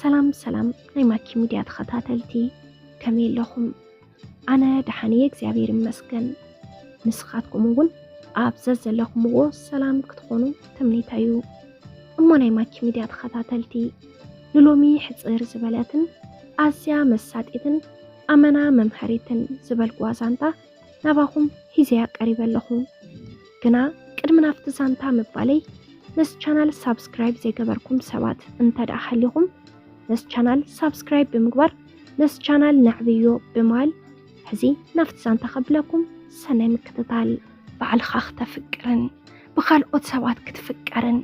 ሰላም ሰላም ናይ ማኪ ሚድያ ተኸታተልቲ፣ ከመይ ኣለኹም? ኣነ ደሓን እየ እግዚኣብሔር ይመስገን። ንስኻትኩም እውን ኣብ ዘዘለኹምዎ ሰላም ክትኾኑ ትምኒተይ እዩ። እሞ ናይ ማኪ ሚድያ ተኸታተልቲ፣ ንሎሚ ሕፅር ዝበለትን ኣዝያ መሳጢትን ኣመና መምሃሪትን ዝበልኩዋ ዛንታ ናባኹም ሒዘያ ቀሪበ ኣለኹ። ግና ቅድሚ ናብቲ ዛንታ ምባለይ፣ ነዚ ቻናል ሳብስክራይብ ዘይገበርኩም ሰባት እንተ ደኣ ሃሊኹም፣ ነዚ ቻናል ሳብስክራይብ ብምግባር ነዚ ቻናል ነዕብዮ ብምባል፣ ሕዚ ናብቲ ዛንታ ከብለኩም። ሰናይ ምክትታል። ባዕልኻ ክተፍቅርን ብኻልኦት ሰባት ክትፍቀርን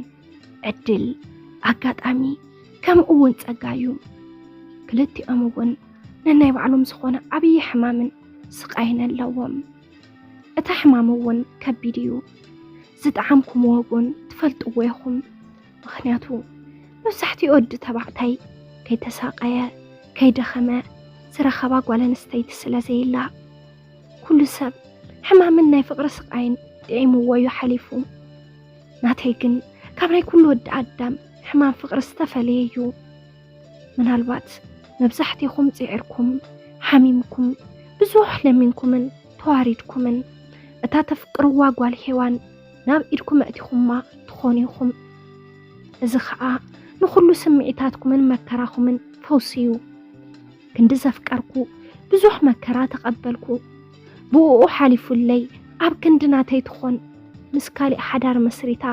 ዕድል፣ ኣጋጣሚ፣ ከምኡ እውን ጸጋ እዩ። ክልቲኦም እውን ነናይ ባዕሎም ዝኾነ ዓብዪ ሕማምን ስቓይን ኣለዎም። እቲ ሕማም እውን ከቢድ እዩ። ዝጠዓምኩምዎ እውን ትፈልጥዎ ኢኹም። ምኽንያቱ መብዛሕትኡ ወዲ ተባዕታይ ከይተሳቐየ፣ ከይደኸመ ዝረኸባ ጓል ኣንስተይቲ ስለ ዘየላ፣ ኩሉ ሰብ ሕማምን ናይ ፍቕሪ ስቓይን ጥዒምዎ እዩ ሓሊፉ። ናተይ ግን ካብ ናይ ኩሉ ወዲ ኣዳም ሕማም ፍቕሪ ዝተፈለየ እዩ። ምናልባት መብዛሕትኹም ጽዒርኩም፣ ሓሚምኩም፣ ብዙሕ ለሚንኩምን ተዋሪድኩምን እታ ተፍቅርዋ ጓል ሄዋን ናብ ኢድኩም ኣእቲኹማ ትኾኑ ኢኹም። እዚ ኸኣ ንኹሉ ስምዒታትኩምን መከራኹምን ፈውሲ እዩ። ክንዲ ዘፍቀርኩ ብዙሕ መከራ ተቐበልኩ። ብእኡ ሓሊፉለይ ኣብ ክንዲ ናተይ ትኾን ምስ ካሊእ ሓዳር መስሪታ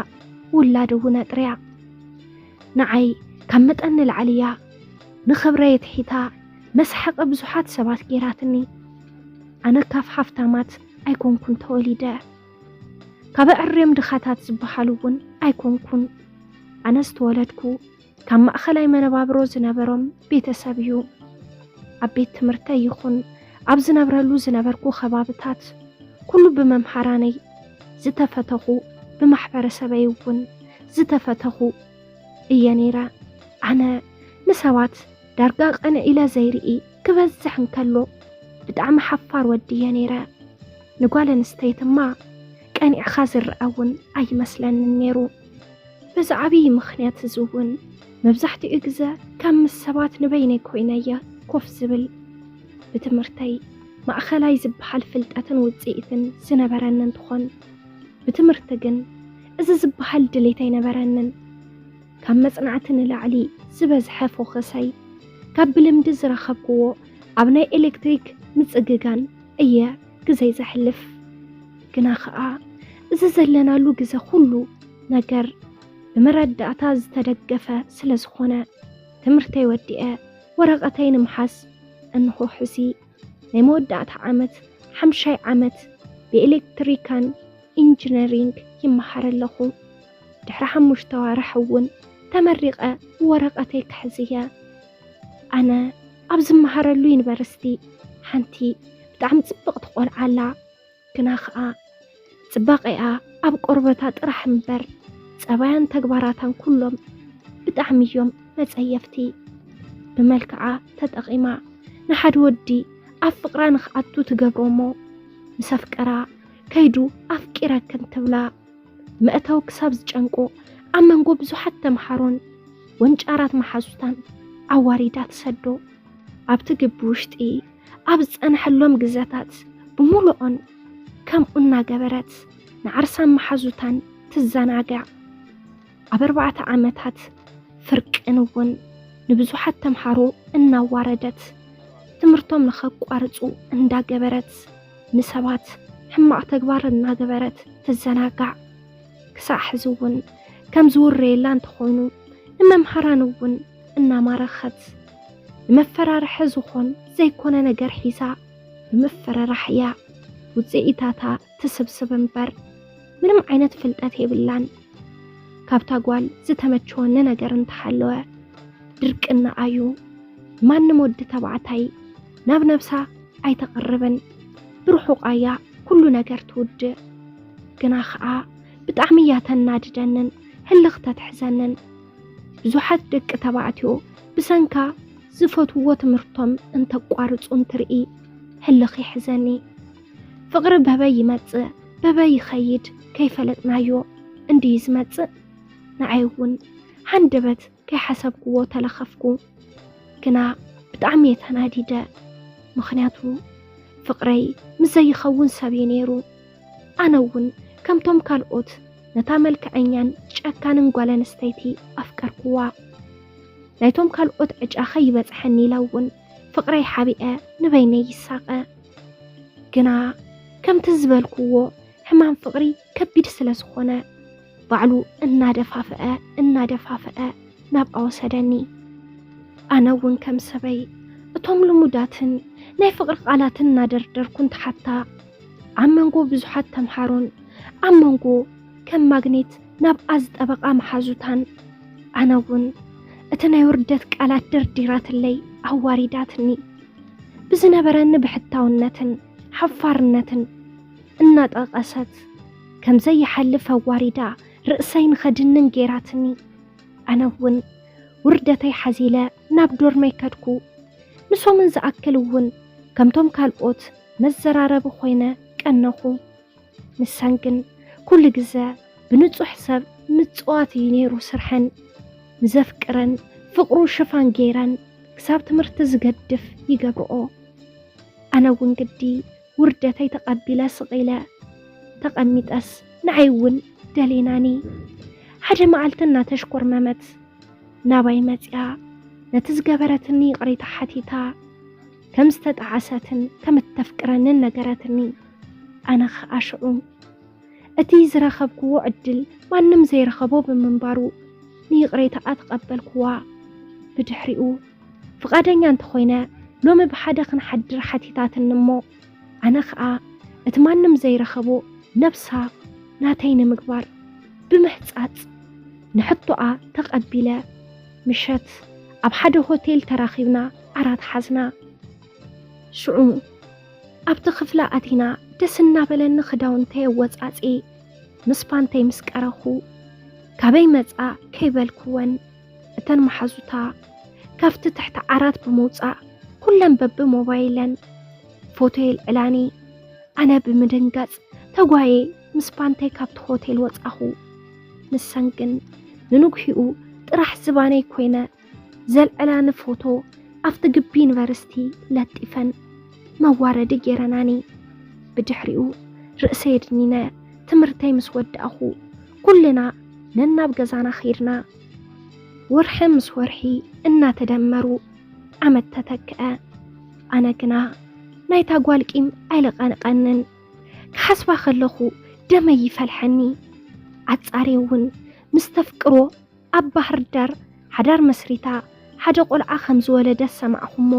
ውላድ እውን ኣጥርያ። ንዓይ ካብ መጠን ንላዕሊ እያ ንኽብረይ ኣትሒታ መስሓቂ ብዙሓት ሰባት ገይራትኒ። ኣነ ካብ ሃፍታማት ኣይኮንኩን ተወሊደ። ካብ ኣዕርዮም ድኻታት ዝበሃሉ እውን ኣይኮንኩን። ኣነ ዝተወለድኩ ካብ ማእኸላይ መነባብሮ ዝነበሮም ቤተሰብ እዩ። ኣብ ቤት ትምህርተይ ይኹን ኣብ ዝነብረሉ ዝነበርኩ ከባብታት ኩሉ ብመምሃራነይ ዝተፈተኹ፣ ብማሕበረሰበይ እውን ዝተፈተኹ እየ ነይረ። ኣነ ንሰባት ዳርጋ ቀንዕ ኢለ ዘይርኢ ክበዝሕ እንከሎ ብጣዕሚ ሓፋር ወዲ እየ ነይረ። ንጓል ኣንስተይትማ ቀኒዕኻ ዝረኣ እውን ኣይመስለንን ነይሩ። በዚ ዓብዪ ምኽንያት እዚ እውን መብዛሕትኡ ግዘ ካብ ምስ ሰባት ንበይነይ ኮይነ እየ ኮፍ ዝብል። ብትምህርተይ ማእኸላይ ዝበሃል ፍልጠትን ውፅኢትን ዝነበረኒ እንትኾን፣ ብትምህርቲ ግን እዚ ዝበሃል ድሌት ኣይነበረንን። ካብ መጽናዕቲ ንላዕሊ ዝበዝሐ ፎኸሰይ ካብ ብልምዲ ዝረኸብክዎ ኣብ ናይ ኤሌክትሪክ ምጽግጋን እየ ግዘይ ዘሕልፍ። ግና ኸኣ እዚ ዘለናሉ ግዘ ኩሉ ነገር ብመረዳእታ ዝተደገፈ ስለ ዝኾነ፣ ትምህርተይ ወዲኤ ወረቐተይ ንምሓዝ እንሆ ሕዚ ናይ መወዳእታ ዓመት ሓምሻይ ዓመት ብኤሌክትሪካን ኢንጂነሪንግ ይመሃር ኣለኹ። ድሕሪ ሓሙሽተ ኣዋርሕ እውን ተመሪቐ ወረቐተይ ክሕዝ እየ። ኣነ ኣብ ዝመሃረሉ ዩኒቨርሲቲ ሓንቲ ብጣዕሚ ጽብቕቲ ቆልዓ ኣላ። ግና ኸኣ ጽባቐኣ ኣብ ቆርበታ ጥራሕ እምበር ጸባያን ተግባራታን ኩሎም ብጣዕሚ እዮም መጸየፍቲ። ብመልክዓ ተጠቒማ ንሓደ ወዲ ኣብ ፍቕራ ንኽኣቱ ትገብሮ እሞ፣ ምስ ኣፍቀራ ከይዱ ኣፍቂረክን ትብላ። መእተዊ ክሳብ ዝጨንቆ ኣብ መንጎ ብዙሓት ተምሃሮን ወንጫራት መሓዙታን ኣዋሪዳ ትሰዶ። ኣብቲ ግቢ ውሽጢ ኣብ ዝጸንሐሎም ግዘታት ብምሉኦን ከምኡ እናገበረት ንዓርሳን መሓዙታን ትዘናጋዕ። ኣብ ኣርባዕተ ዓመታት ፍርቅን እውን ንብዙሓት ተምሃሮ እናዋረደት፣ ትምህርቶም ንኸቋርጹ እንዳገበረት፣ ንሰባት ሕማቕ ተግባር እናገበረት ትዘናጋዕ። ክሳዕ ሕዚ እውን ከም ዝውረየላ እንተኾይኑ፣ ንመምሃራን እውን እናማረኸት፣ ንመፈራርሒ ዝኾን ዘይኮነ ነገር ሒዛ ብምፍርራሕ እያ ውጽኢታታ ትስብስብ እምበር፣ ምንም ዓይነት ፍልጠት የብላን። ካብታ ጓል ዝተመቸወኒ ነገር እንተሃለወ፣ ድርቅና እዩ። ማንም ወዲ ተባዕታይ ናብ ነብሳ ኣይተቕርብን። ብርሑቕ እያ ኩሉ ነገር ትውድእ። ግና ኸኣ ብጣዕሚ እያ ተናድደንን ህልኽ ተትሕዘንን። ብዙሓት ደቂ ተባዕትዮ ብሰንካ ዝፈትውዎ ትምህርቶም እንተቋርጹ እንትርኢ ህልኽ ይሕዘኒ። ፍቕሪ በበይ ይመጽእ፣ በበይ ይኸይድ ከይፈለጥናዮ እንድዩ ዝመጽእ። ንዓይ እውን ሃንደበት ከይሓሰብክዎ ተለኸፍኩ። ግና ብጣዕሚ እየ ተናዲደ። ምኽንያቱ ፍቕረይ ምስ ዘይኸውን ሰብ እዩ ነይሩ። ኣነ እውን ከምቶም ካልኦት ነታ መልክዐኛን ጨካንን ጓል ኣንስተይቲ ኣፍቀርኩዋ። ናይቶም ካልኦት ዕጫ ከይበጽሐኒ ኢለ እውን ፍቕረይ ሓቢአ ንበይነይ ይሳቐ። ግና ከምቲ ዝበልክዎ ሕማም ፍቕሪ ከቢድ ስለ ዝኾነ ባዕሉ እናደፋፍአ እናደፋፍአ ናብኣ ወሰደኒ። ኣነ እውን ከም ሰበይ እቶም ልሙዳትን ናይ ፍቕሪ ቃላትን እናደርደርኩ እንትሓታ ኣብ መንጎ ብዙሓት ተምሃሮን ኣብ መንጎ ከም ማግኔት ናብኣ ዝጠበቓ መሓዙታን ኣነ እውን እቲ ናይ ውርደት ቃላት ደርዲራትለይ ኣዋሪዳትኒ። ብዝነበረኒ ብሕታውነትን ሓፋርነትን እናጠቐሰት ከም ዘይሓልፍ ኣዋሪዳ ርእሰይ ንኸድንን ገይራትኒ። ኣነ እውን ውርደተይ ሓዚለ ናብ ዶርመይ ከድኩ። ንሶምን ዝኣክል እውን ከምቶም ካልኦት መዘራረቢ ኮይነ ቀነኹ። ንሰን ግን ኩሉ ግዘ ብንጹሕ ሰብ ምጽዋት እዩ ነይሩ ስርሐን። ንዘፍቅረን ፍቕሩ ሽፋን ገይረን ክሳብ ትምህርቲ ዝገድፍ ይገብርኦ። ኣነ እውን ግዲ ውርደተይ ተቐቢለ ስቕ ኢለ። ተቐሚጠስ ንዓይ እውን ደሊናኒ። ሓደ መዓልቲ እናተሽኮርመመት ናባይ መጺኣ ነቲ ዝገበረትኒ ይቕሬታ ሓቲታ ከም ዝተጣዓሰትን ከም እተፍቅረንን ነገረትኒ። ኣነ ኸኣ ሽዑ እቲ ዝረኸብክዎ ዕድል ማንም ዘይረኸቦ ብምንባሩ ንይቕሬታኣ ተቐበልክዋ። ብድሕሪኡ ፍቓደኛ እንተኾይነ ሎሚ ብሓደ ክንሓድር ሓቲታትኒ እሞ ኣነ ኸኣ እቲ ማንም ዘይረኸቦ ነብሳ ናተይ ንምግባር ብምሕጻጽ ንሕቶኣ ተቐቢለ ምሸት ኣብ ሓደ ሆቴል ተራኺብና ዓራት ሓዝና። ሽዑ ኣብቲ ክፍላ ኣቲና ደስ እናበለኒ ክዳውንተይ ኣወጻጺ ምስ ፓንተይ ምስ ቀረኹ ካበይ መጻ ከይበልክወን እተን መሓዙታ ካብቲ ትሕቲ ዓራት ብምውጻእ ኩለን በብሞባይለን ፎቶ የልዕላኒ። ኣነ ብምድንጋጽ ተጓየ ምስ ፓንተይ ካብቲ ሆቴል ወጻኹ። ንሰን ግን ንንግሂኡ ጥራሕ ዝባነይ ኮይነ ዘልዕላኒ ፎቶ ኣብቲ ግቢ ዩኒቨርሲቲ ለጢፈን መዋረዲ ገይረናኒ። ብድሕሪኡ ርእሰይ ኣድኒነ ትምህርተይ ምስ ወዳእኹ ኩልና ነናብ ገዛና ኸይድና። ወርሒ ምስ ወርሒ እናተደመሩ ዓመት ተተክአ። ኣነ ግና ናይታ ጓል ቂም ኣይለቐንቐንን። ክሓስባ ከለኹ ደመይ ይፈልሐኒ። ኣጻርየ እውን ምስ ተፍቅሮ ኣብ ባህር ዳር ሓዳር መስሪታ ሓደ ቆልዓ ከም ዝወለደት ሰማዕኹሞ።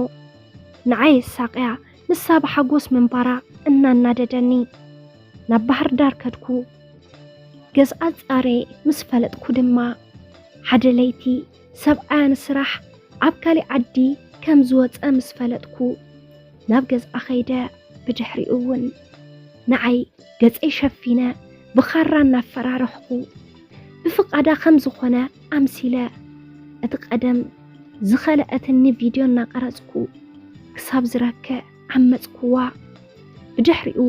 ንዓይ ኣሳቕያ ንሳ ብሓጎስ ምንባራ እናናደደኒ ናብ ባህር ዳር ከድኩ። ገዝኣ ጻሬ ምስ ፈለጥኩ ድማ ሓደ ለይቲ ሰብኣያ ንስራሕ ኣብ ካሊእ ዓዲ ከም ዝወጸ ምስ ፈለጥኩ ናብ ገዝኣ ኸይደ። ብድሕሪኡ እውን ንዓይ ገጸይ ሸፊነ ብኻራ እናፈራረሕኩ ብፍቓዳ ከም ዝኾነ ኣምሲለ እቲ ቀደም ዝኸለአትኒ ቪድዮ እናቐረጽኩ ክሳብ ዝረክዕ ዓመጽኩዋ። ብድሕሪኡ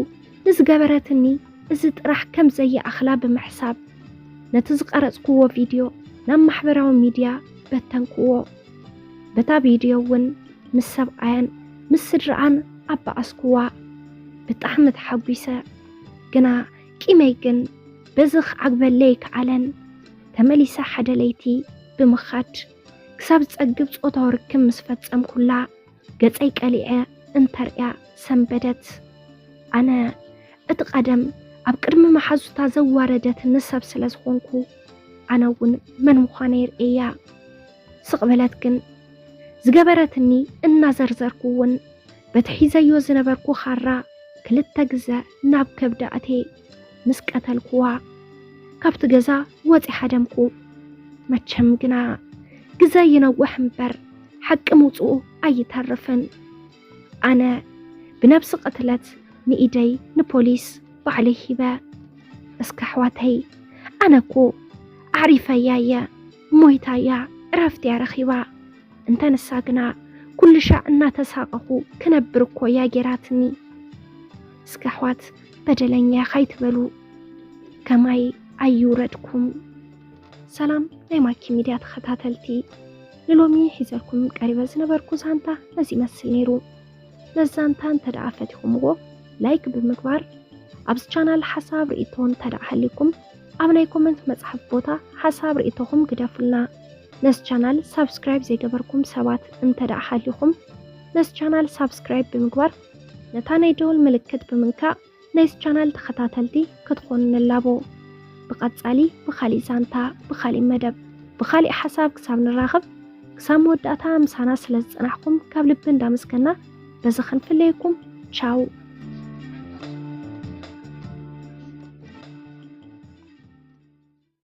ንዝገበረትኒ እዚ ጥራሕ ከም ዘይኣኽላ ብምሕሳብ ነቲ ዝቐረጽኩዎ ቪድዮ ናብ ማሕበራዊ ሚድያ በተንክዎ። በታ ቪድዮ እውን ምስ ሰብኣያን ምስ ስድርኣን ኣባኣስኩዋ። ብጣዕሚ ተሓጒሰ። ግና ቂመይ ግን በዚ ክዓግበለይ ኣይከኣለን። ተመሊሰ ሓደ ለይቲ ብምኻድ ክሳብ ዝጸግብ ጾታዊ ርክብ ምስ ፈጸምኩላ ገጸይ ቀሊዐ እንተርእያ ሰንበደት። ኣነ እቲ ቀደም ኣብ ቅድሚ መሓዙታ ዘዋረደትኒ ሰብ ስለ ዝኾንኩ ኣነ እውን መን ምዃነይ ርእየያ። ስቕ በለት ግን ዝገበረትኒ እናዘርዘርኩ እውን በቲ ሒዘዮ ዝነበርኩ ኻራ ክልተ ግዘ ናብ ከብዳ ኣትየ ምስ ቀተልኩዋ ካብቲ ገዛ ወፂ ሃደምኩ። መቸም ግና ግዘ ይነውሕ እምበር ሓቂ ምውፅኡ ኣይተርፍን። ኣነ ብነብሲ ቅትለት ንኢደይ ንፖሊስ ባዕለይ ሂበ። እስከ ኣሕዋተይ ኣነ እኮ ኣዕሪፈያ እየ ሞይታ እያ ዕረፍቲ እያ ረኺባ። እንተ ንሳ ግና ኩሉ ሻዕ እናተሳቐኹ ክነብር እኮ እያ ጌራትኒ። እስከ ኣሕዋት በደለኛ ኢኻ ኣይትበሉ ከማይ ኣይውረድኩም። ሰላም ናይ ማኪ ሚድያ ተኸታተልቲ፣ ንሎሚ ሒዘልኩም ቀሪበ ዝነበርኩ ዛንታ ነዚ ይመስል ነይሩ። ነዚ ዛንታ እንተ ደኣ ፈቲኹምዎ ላይክ ብምግባር፣ ኣብዚ ቻናል ሓሳብ ርእይቶ እንተ ደኣ ሃሊኩም ኣብ ናይ ኮመንት መጽሓፍ ቦታ ሓሳብ ርእይቶኹም ግደፉልና። ነዚ ቻናል ሳብስክራይብ ዘይገበርኩም ሰባት እንተ ደኣ ሃሊኹም ነዚ ቻናል ሳብስክራይብ ብምግባር ነታ ናይ ደወል ምልክት ብምንካእ ናይዚ ቻናል ተኸታተልቲ ክትኾኑ ንላቦ። ብቐጻሊ ብኻሊእ ዛንታ፣ ብኻሊእ መደብ፣ ብኻሊእ ሓሳብ ክሳብ ንራኸብ፣ ክሳብ መወዳእታ ምሳና ስለ ዝጸናሕኩም ካብ ልቢ እንዳመስገና በዚ ክንፍለየኩም። ቻው።